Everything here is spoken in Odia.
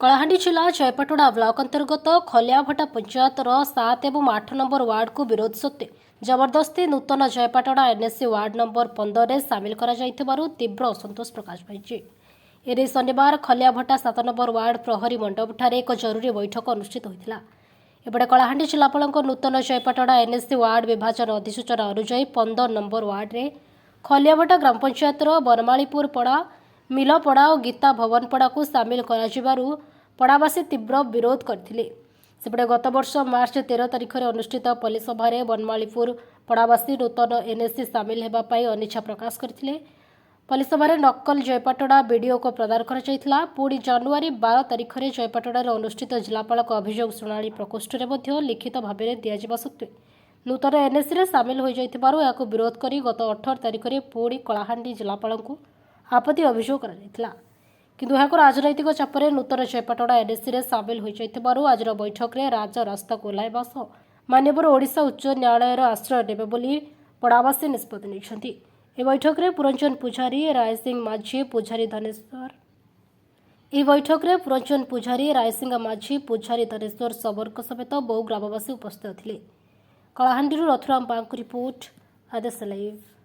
କଳାହାଣ୍ଡି ଜିଲ୍ଲା ଜୟପାଟଣା ବ୍ଲକ ଅନ୍ତର୍ଗତ ଖଲିଆଭଟା ପଞ୍ଚାୟତର 7 ଏବଂ 8 ନମ୍ବର ୱାର୍ଡକୁ ବିରୋଧ ସତ୍ତ୍ୱେ ଜବରଦସ୍ତି ନୂତନ ଜୟପାଟଣା ଏନ୍ଏସି ୱାର୍ଡ ନମ୍ବର 15ରେ ସାମିଲ କରାଯାଇଥିବାରୁ ତୀବ୍ର ଅସନ୍ତୋଷ ପ୍ରକାଶ ପାଇଛି। ଏନେଇ ଶନିବାର ଖଲିଆଭଟା 7 ନମ୍ବର ୱାର୍ଡ ପ୍ରହରୀ ମଣ୍ଡପଠାରେ ଏକ ଜରୁରୀ ବୈଠକ ଅନୁଷ୍ଠିତ ହୋଇଥିଲା। ଏପଟେ କଳାହାଣ୍ଡି ଜିଲ୍ଲାପାଳଙ୍କ ନୂତନ ଜୟପାଟଣା ଏନ୍ଏସି ୱାର୍ଡ ବିଭାଜନ ଅଧିସୂଚନା ଅନୁଯାୟୀ 15 ନମ୍ବର ୱାର୍ଡରେ ଖଲିଆଭଟା ଗ୍ରାମ ପଞ୍ଚାୟତର ବନମାଳୀପୁର ପଡ଼ା, ମିଲପଡ଼ା ଓ ଗୀତା ଭବନପଡ଼ାକୁ ସାମିଲ କରାଯିବାରୁ ପଡ଼ାବାସୀ ତୀବ୍ର ବିରୋଧ କରିଥିଲେ। ସେପଟେ ଗତବର୍ଷ ମାର୍ଚ୍ଚ 13 ତାରିଖରେ ଅନୁଷ୍ଠିତ ପଲ୍ଲୀସଭାରେ ବନମାଳୀପୁର ପଡ଼ାବାସୀ ନୂତନ ଏନ୍ଏସି ସାମିଲ ହେବା ପାଇଁ ଅନିଚ୍ଛା ପ୍ରକାଶ କରିଥିଲେ। ପଲ୍ଲୀସଭାରେ ନକଲ ଜୟପାଟଣା ବିଡିଓକୁ ପ୍ରଦାନ କରାଯାଇଥିଲା। ପୁଣି ଜାନୁଆରୀ 12 ତାରିଖରେ ଜୟପାଟଣାରେ ଅନୁଷ୍ଠିତ ଜିଲ୍ଲାପାଳଙ୍କ ଅଭିଯୋଗ ଶୁଣାଣି ପ୍ରକୋଷ୍ଠରେ ମଧ୍ୟ ଲିଖିତ ଭାବରେ ଦିଆଯିବା ସତ୍ତ୍ୱେ ନୂତନ ଏନ୍ଏସିରେ ସାମିଲ ହୋଇଯାଇଥିବାରୁ ଏହାକୁ ବିରୋଧ କରି ଗତ 18 ତାରିଖରେ ପୁଣି କଳାହାଣ୍ଡି ଜିଲ୍ଲାପାଳଙ୍କୁ ଆପତ୍ତି ଅଭିଯୋଗ କରାଯାଇଥିଲା। କିନ୍ତୁ ଏହାକୁ ରାଜନୈତିକ ଚାପରେ ନୂତନ ଜୟପାଟଣା ଏନ୍ଏସିରେ ସାମିଲ ହୋଇଯାଇଥିବାରୁ ଆଜିର ବୈଠକରେ ରାଜରାସ୍ତାକୁ ଓହ୍ଲାଇବା ସହ ମାନ୍ୟବର ଓଡ଼ିଶା ଉଚ୍ଚ ନ୍ୟାୟାଳୟର ଆଶ୍ରୟ ନେବେ ବୋଲି ପଡ଼ାବାସୀ ନିଷ୍ପତ୍ତି ନେଇଛନ୍ତି। ଏହି ବୈଠକରେ ପୁରଞ୍ଜନ ପୂଜାରୀ, ରାୟସିଂହ ମାଝୀ, ପୂଜାରୀ ଧନେଶ୍ୱର ଶବରଙ୍କ ସମେତ ବହୁ ଗ୍ରାମବାସୀ ଉପସ୍ଥିତ ଥିଲେ। କଳାହାଣ୍ଡିରୁ ରଥୁରାମ ବାଙ୍କ ରିପୋର୍ଟ, ଆଦେଶ ଲାଇଭ୍।